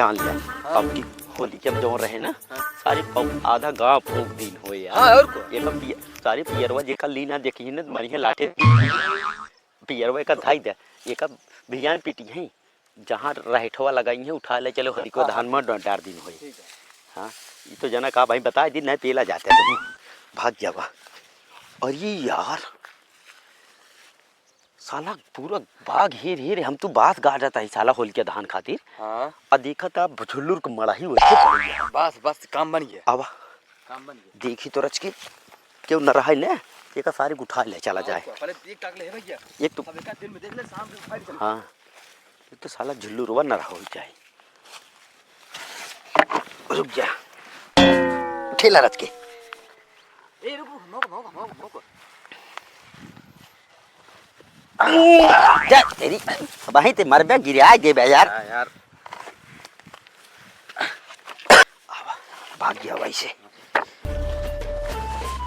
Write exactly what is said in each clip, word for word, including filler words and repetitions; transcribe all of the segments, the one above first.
जान ले। हाँ। अब की होली जब जौन रहे ना, हाँ। सारे पौ-, आधा गाँव फूँक दीन होए यार। हाँ, और का? ये सब पिय-, सारे पियरवा जेका लीना देखी न, मरिहे लाठे। पियरवा एका धाई दे, एका भियान पीटी है, जहाँ रहेठवा लगाई है, उठा ले चलो, हरिको हाँ, धान हाँ। में डा-, डार दीन होए। ठीक है। हाँ, ये तो जना का भाई बता दी, नहीं पेला जाते तुम, भाग जावा। और ये यार, साला पूरा बाग हेर हेर, हम तो बास गाड़त ही साला होलिका दहन खातिर। हाँ। आ देखत आ झुल्लुर के मड़ाही वैसे पड़ी है। बस, बस, काम बन गया। आवा। काम बन गया। देखी तो रच के, क्यों न रहा है ने, एका सारे उठा ले चला जाए। अच्छा, पहले देख ताक ले, हे भैया। एक तो अब एक आध दिन में देख ले, शाम के उठा ले चला। हाँ, ये तो साला झुल्लुरवा न रहा हो जाए। रुक जा, ठेला रच के। ए, रुक, रुक, मौका, मौका, मौका, मौका। जा, तेरी, वहीं ते मरबे, गिराए देबे यार। हाँ, यार। भाग गया वैसे।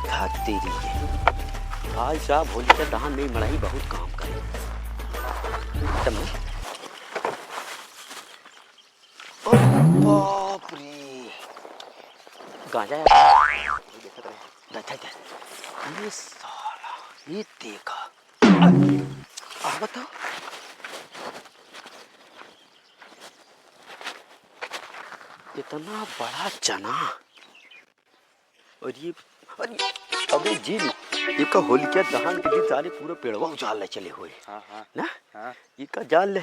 भाग तेरी के। भाई साहब, होलिका दहन में मड़ाही बहुत काम करे। एकदम। ओ बाप रे। गांजा है। देखत रहे। देखत रहे। ये साला, ये देखा। आ बताओ। इतना बड़ा चना। और ये, अरे, अबे जी, ये का होलिका दहन के दिन सारे पूरा पेड़वा उजाड़ ले चले हुए। हाँ, हाँ। ना? हाँ। ई का जान ले,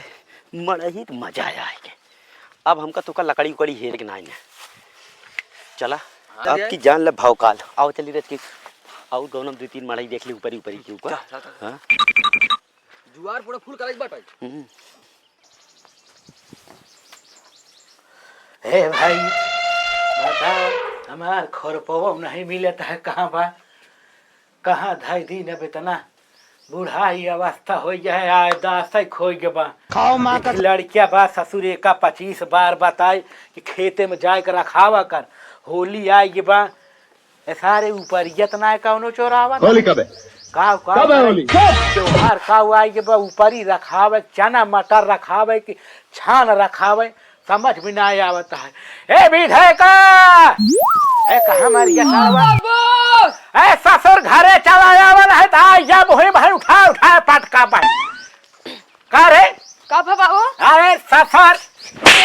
मड़ही त मजा आए के। अब हमका तोका लकड़ी उकड़ी हेरे के नाई ने। चला, हाँ, अब जाए। की जान ले भौकाल। आओ चली रच के। आओ गौनम दो तीन मड़ही देख ली ऊपरी ऊपरी के ऊपर। जा, जा, जा। हाँ? जुआर पूरा फुल कराई बाटे। हम्म। हे भाई, बताओ, हमार खोरपवो नहीं मिलत है, कहाँ बा? कहाँ धई दी न बेतना? बुढ़ाई अवस्था होइ गए, आय दासै खोइ गे बा। खाओ माँ एक का लड़किया बा ससुर, एका पच्चीस बार बताई कि खेते में जाए के रखावा कर, होली आइ गे बा। ए सारे ऊपरिया त नाय कौनो चोरावा ना। होली कब है? काव, काव कब है करे? होली? त्योहार काव आइ गे बा, ऊपरी रखावे, चना मटर रखावे कि छान रखावे, समझ में ना आवत है। ए विधायका! ए कहाँ मर गया साला? बाबू! ए ससुर घरे चला आवा नहीं त आइ जा मुही भाई उठा उठा पटका भाई। का रे? का भा बाबू? अरे ससुर,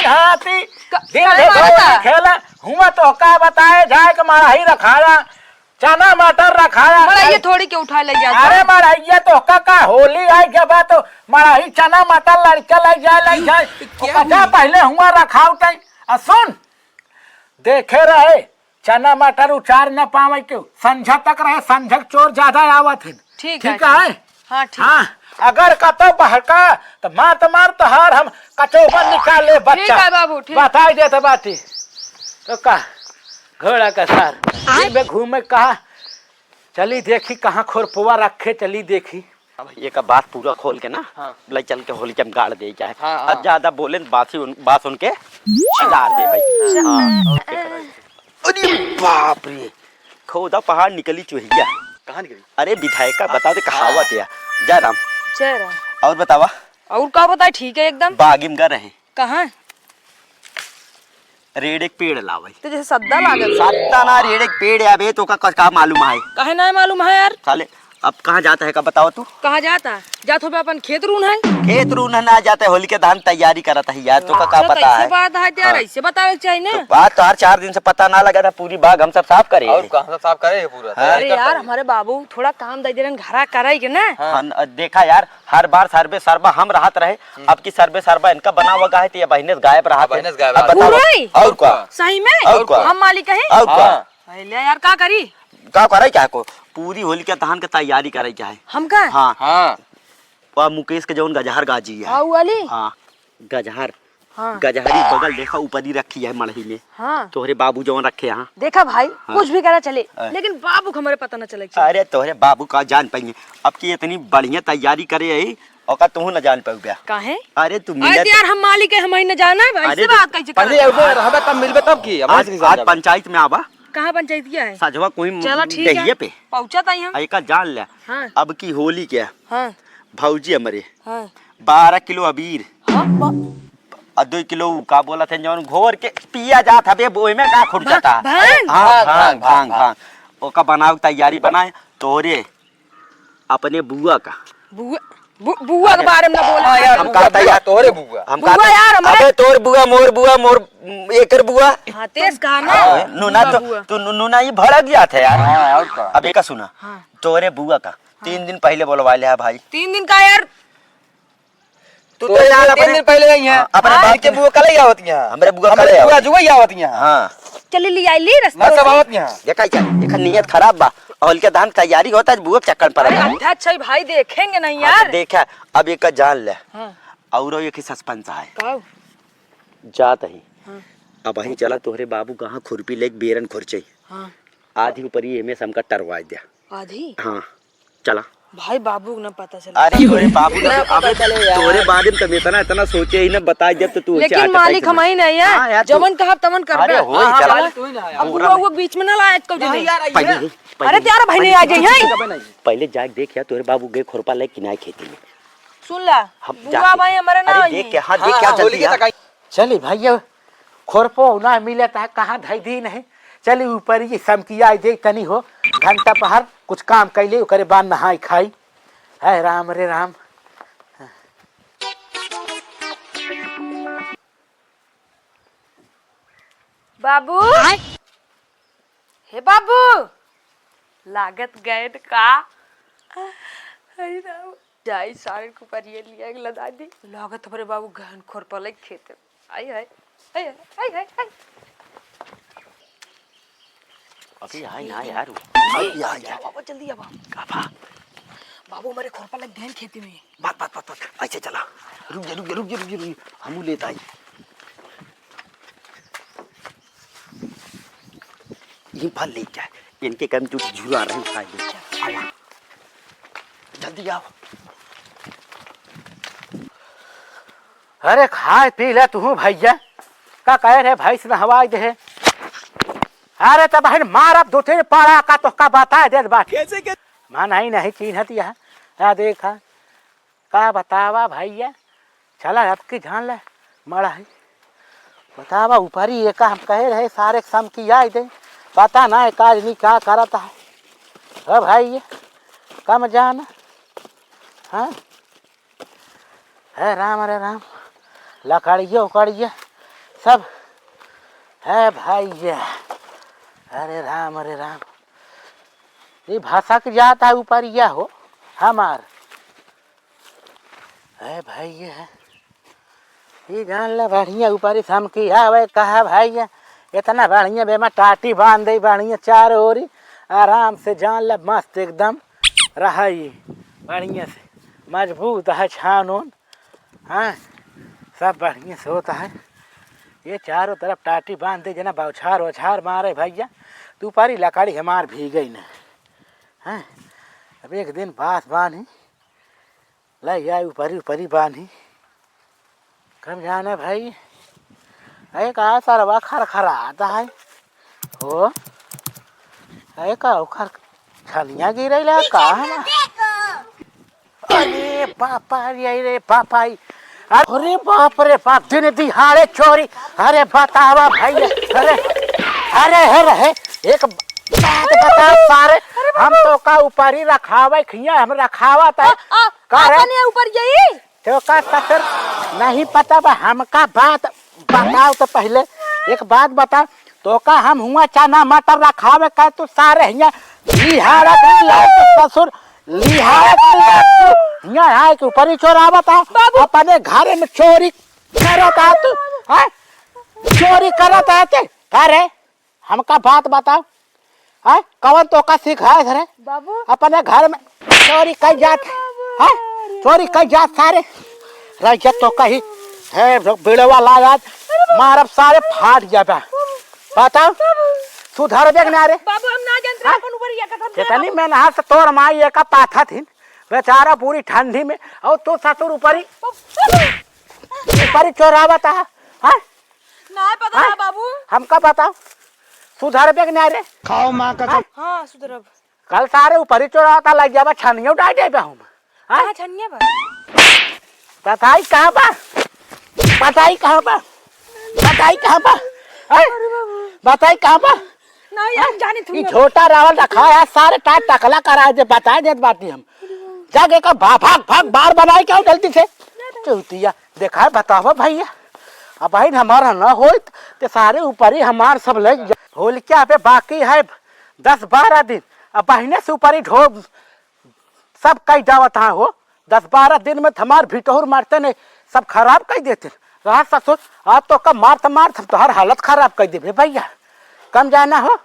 हाथी, का, दिन काहे भर मारता? होली खेला, हुआ तो का बताए, जाए के मड़ही रखाला, चना मटर रखाला। मड़हिया थोड़ी के उठा ले जाता। अरे मड़हिया तो का, का होली आइ गया बा तो मड़ही चना मटर लड़का ले जाए, ले जाए। क्या ओका जा हुई? पहले हुआ रखाव तई। आ सुन, देखे रहे, चना मटर उचार न पावे क्यों? संझा तक रहे, संझक चोर ज्यादा आवत हैं। ठीक है, ठीक है? हाँ, ठीक। हाँ, अगर कतो बहका, त मार त मार तोहार हम कचौबन निकाल ले बच्चा। ठीक है बाबू, ठीक। बताई देत बाटी। तो का, घोड़ा का सार, दिन में घूमे कहा, चली देखी कहाँ खोरपुआ रखे, चली देखी। अब ये का बात पूरा खोल के ना, हाँ। ले चल के होली के हम गाड़ दे चाहे। हाँ, हाँ। अब ज्यादा बोले न बासी उन, बात सुन के चिल्ला दे भाई। हाँ। हाँ, और क्या करा? अरे बाप रे, खोदा पहाड़ निकली चुहिया। कहाँ निकली? अरे विधायका बता दे कहावत है। जय राम। जय राम। और बतावा? और का बताए, ठीक है एकदम। बागी में गा रहे। कहाँ? रेड़े के पेड़ लावे। तो जैसे सद्दा लागत। सद्दा ना, रेड़े के पेड़ है। अबे तो का, का, का मालूम है? काहे ना मालूम है यार? साले, अब कहाँ जाता है का बताओ तू? कहाँ जाता? जात हो बे अपन खेत रून है। खेत रून है ना जाता है, होली के धान तैयारी करत है यार, तो का, का तो पता कैसे है? बात है यार, हाँ। ऐसे बतावे के चाहिए ना। तो बात तो हर चार दिन से पता ना लगा था, पूरी बाग हम सब साफ करे और हैं। कहाँ सब साफ करे है पूरा? हाँ। तैयारी अरे करता यार, है। हमारे बाबू थोड़ा काम दे दे रहे हैं, घरा करे के ना। हाँ। हाँ, न-, देखा यार, हर बार सर्वे सर्वा हम रहत रहे, हम्म। अब की सर्वे सर्वा इनका बना हुआ है, तो ये बहिने से गायब रहत अब है। बहिने से गायब अब रहत है। बताओ, पूरा ही? और का? सही में? और का? हम मालिक हैं? और का? हाँ। अरे ले यार, का करी? का करे क्या को? पूरी होली के धान के तैयारी करे क्या है? हम का? हाँ। हाँ। वा मुकेश के जौन गजहर गाजी है। हाँ, उ वाली? हाँ, गजहर। हाँ। गजहरी बगल देखा, ऊपरी रखी है मड़ही में। हाँ। तोहरे बाबू जौन रखे हैं। देखा भाई, हाँ। कुछ भी करा चले, हाँ। लेकिन बाबू के हमारे पता न चले के चाही। अरे तोहरे बाबू का जान पाइए, अब की इतनी बढ़िया तैयारी करे है, ओका तू न जान पाउबे। काहे? अरे तू अरे मिलत तो यार, हम मालिक है, हम ही न जाना है भाई, अरे से तो बात कैसे अरे करत अब है? रहबे तब मिलबे तब की, अब आज, ऐसे की आज समझा। पंचायत में आवा। कहाँ पंचायतिया है? साझवा कोई चला ठीक है। दहिए पे। पहुँचा ताई हम। आ, एका जान ले। हाँ। अब की होली के हाँ। भौजी हमरे हाँ। बारह किलो अबीर। हाँ, ब-, और दुई किलो उ का बोलत है, जौन घोर के पिया जात हवे, ओइमे का खुट जाता? भांग। हाँ, भांग, भांग, भांग, भांग, भांग। भांग। ओका बनावे के तैयारी बनाए, तोरे अपने बुआ का। बुआ, बु-, बुआ के अरे। बारे में ना बोला। हाँ यार, हम बुआ, कहता बुआ, यार, तोरे बुआ। हम बुआ कहता, यार, हमारे अबे तोर बुआ, मोर बुआ, मोर, एकर बुआ। हाँ, तेज कहा ना। हाँ, नूना बुआ, तो, बुआ। तू नू-, नूना ये भड़क जात है यार। हाँ, और का? अब एका सुना, हाँ। तोरे बुआ का हाँ। तीन दिन पहले बोलवा ले है भाई। तीन दिन का यार? तू तो तो यार तीन अपने, दिन पहले आई है। हाँ, अपने हाँ, बाप के के बुआ कल ही आवत यहाँ। हमरे बुआ हमरे कल ही बुआ आवत। जुआ ही आवत यहाँ। हाँ। चली ली आई ली रस्ता ना सब में। आवत यहाँ। देखा क्या, एकर नियत खराब बा। और के धान तैयारी होता है, बुआ के चक्कर पर अरे है। अच्छा है भाई, देखेंगे नहीं हाँ, तो यार। देखा, अब एक जान ले। हाँ। और एक ही सस्पेंस है। का? जात ही। हाँ। अब वहीं चला तोहरे बाबू कहाँ खुरपी लेके बेरन खुरचे। हाँ। आधी ऊपर ही एमे से हमका टरवा दिया। आधी? हाँ। चला। भाई बाबू को ना पता चले। अरे तोरे बाबू ना ना पता अबे चले यार। तोरे बारे में तब इतना, इतना सोचे ही ना बताए जब तो तू लेकिन चाहत मालिक है हम ही नहीं है। हाँ यार, तू जवन कहब तवन करबे। अरे हो ही हाँ, चला। चला। तू ही ना आया। अब बुआ वो बीच में ना लाए कब नहीं दे। यार, पहले ये ही, पहले अरे ही। तेरा भाई नहीं आ जाइए। पहले जाके देख यार, तोरे बाबू गए खुरपा ले कि ना खेती में। सुन ला, हम बुआ जाके भाई हमारा ना अरे आई देख है। के, हाँ, देख हाँ, क्या हाँ, जल्दी होली के यार। तक आई। चली भैया, खुरपो ना मिले ता कहाँ धई दी नहीं। चली ऊपर ये समकिया दे तनी हो, घंटा पहर कुछ काम कैले ओकरे बाद नहाई खाई। है राम रे राम। बाबू, आय? हे बाबू, लागत गए न का? अरे राम, जाई सारे को पर ये लिया एक लदा दी। लागत हमरे बाबू गहन खोर पलक खेत। आई है, आई है, आई है, आई। अभी आई ना यार। अभी आई, आई। बाबा जल्दी आवा। का बा? बाबू हमारे खोर पलक गहन खेती में। बात, बात, बात, बात। ऐसे चला। रुक जा, रुक जा, रुक जा, रुक जा, रुक जा। हमू लेत आई। ये फल ले जाए, इनके कम जो झुरा रहे हैं, खाए ले। आवा। जल्दी आओ। अरे खाए पी ले तू भैया, का कहे रे भैंस नहवाई दे। अरे तब बहन मारब दो तीन पारा का तोहका बताए देत बाटे। कैसे, कैसे? मन ही नहीं चीन्हत यह। आ देखा, का बतावा भैया, चला अब की जान ले, मड़ा है। बतावा ऊपरी एका हम कहे रहे सारे समकिया दे, पता ना एक आदमी का करत है। हो भैया, कम जान, हाँ? हे राम, अरे राम, लकड़िया उकड़िया सब है भैया। अरे राम, अरे राम, ये भसक जाता है ऊपरिया हो हमार। है भाई, ये है। ये जान ले बढ़िया ऊपरी समकिया आवे कहा भाई, ये इतना बढ़िया बेमा टाटी बांध दे, बढ़िया चारों ओरी आराम से जान ले मस्त एकदम रहा ये बढ़िया से मजबूत है छान ओन। हाँ, सब बढ़िया से होता है। ये चारों तरफ टाटी बांध दे, जना बौछार ओछार मारे भैया, तो ऊपरी लकड़ी हमार भीगे न। हाँ, अब एक दिन बास बानी, लाई आई ऊपरी ऊपरी बानी। कब जाने भाई, अरे का सरवा खरखरात है हो, अरे का ओखर छनिया गिरैला का हम। अरे बापा रे, अरे बापा रे, अरे बाप रे बाप, दिन दिहाड़े चोरी। अरे बतावा भाई, अरे, अरे, अरे, अरे, एक बात बता सारे, हम तो का ऊपरी रखावे खिया, हम रखावा ता। आ, आ, का रे? अपने ऊपर यही? तो का ससुर नहीं पता बा, हमका बात बताओ तो पहले, एक बात बता, तो का हम हुआ चना मटर रखावे का तू सारे हिया लिहाड़ा के लायक ससुर, लिहाड़ा के लायक तू हिया आए के ऊपर ही चोरावत आ, बाबू। अपने घर में चोरी करत आ तू, हैं? चोरी करत आ ते, का रे? हमका बात बताओ, हैं? कवन तोका सिखाए घरे? बाबू। अपने घर में चोरी कई जात, बाबू, हैं? अरे चोरी कई जात सारे। रह जा तो कही, है बिड़वा लायक, मारब सारे फाट जाबा। बताओ, सुधरबे के ना रे? बाबू, हम ना जानते हैं, हैं? अपन ऊपर ये कदम से कितनी मेहनत से तोर माई एका पाथा थिन, बेचारा पूरी ठंडी में, और तू ससुर ऊपरी, बाबू। ऊपरी चोरावत है, हैं? नहीं पता हाँ? ना बाबू। हमका बताओ, सुधरबे के ना रे? खाओ माँ कसम। हाँ? हाँ, सुधरब। कल सारे ऊपरी चोरावत लग जाबा, छनियो डाल देबे हम। हाँ? कहाँ छनिया बा? बताई कहाँ बा? बताई कहाँ बा? बताई कहाँ बा? हैं? बताई कहाँ बा? नहीं, हम जानी थी। ई झोटा रावल रखा है, सारे टाट टकला करा दे, बताए देत बाटी हम। जाके का भा-, भाग, भाग, बार बनाए क्या जल्दी से? चौतिया, देखा है, बतावा भैया। अब बहिन हमारा ना होइत, ते सारे ऊपरी हमार सब ले जा-, होल क्या पे बाकी है दस बारह दिन। अब बहिने से ऊपरी ढो-, सब कई जावत हाँ हो, दस बारह दिन में त हमार भिटोर मारते नहीं, सब खराब कई देते। रहा ससुर, आज तो कब मारत मारत हम तोहार हालत खराब कई देबे भैया। कम जाना हो,